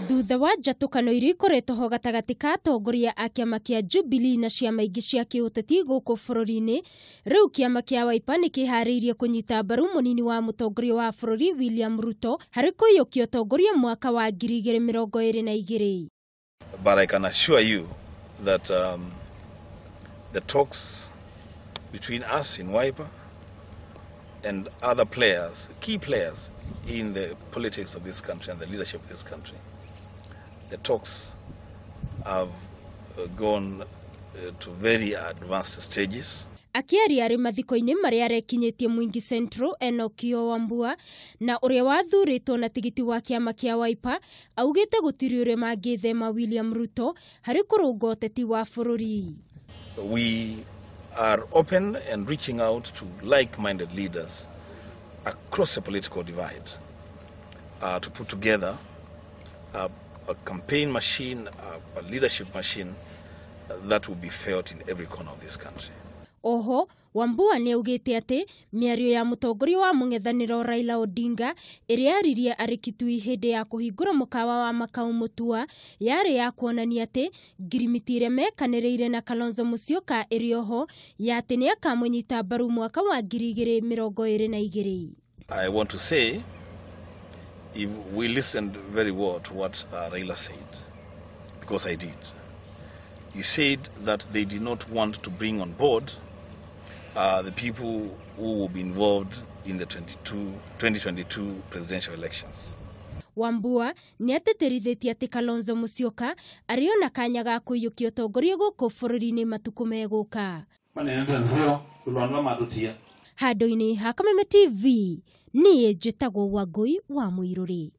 Thutha wa njatũkano iria ikoretwo ho gatagatĩ ka atongoria a kĩama kĩa Jubilee na ciama ingĩ cia kĩũteti gũkũ bũrũri-inĩ, rĩu kĩama kĩa Wiper nĩ kĩharĩirie kũnyita mbaru mũnini wa mũtongoria wa bũrũri William Ruto harĩ kũiyũkia ũtongoria mwaka wa 2022. But I can assure you that the talks between us in Wiper and other players, key players in the politics of this country and the leadership of this country, the talks have gone to very advanced stages. Akĩaria arĩ mathiko-inĩ marĩa arekinyĩtie Mwingi Central Enock Wambua na ũrĩa wathurĩtwo na tigiti wa kĩama kĩa Wiper augĩte gũtirĩ ũrĩa mangĩthema William Ruto harĩ kũrũnga ũteti wa bũrũri. We are open and reaching out to like-minded leaders across the political divide to put together a campaign machine, a leadership machine that will be felt in every corner of this country. Oho, Wambua nĩ augĩte atĩ mĩario ya mũtongoria wa mũng'ethanĩro Raila Odinga ĩrĩa aririe arĩ Kitui hĩndĩ ya kũhingũra mũkawa wa Makau Mutua yarĩ ya kuonania atĩ ngirimiti ĩrĩa mekanĩrĩire na Kalonzo Musyoka ĩrĩ oho ya atĩ nĩ akamũnyita mbaru mwaka wa 2022. I want to say, if we listened very well to what Raila said, because I did, he said that they did not want to bring on board the people who will be involved in the 2022 presidential elections. Wambua nĩ atĩtĩrithĩtie atĩ Kalonzo Musyoka arĩ ona kanya ga kũiyũkia ũtongoria gũkũ bũrũri-inĩ matukũ megũka. Handũ-inĩ ha Kameme TV, niĩ njĩtagwo Wangũi wa Mũirũrĩ.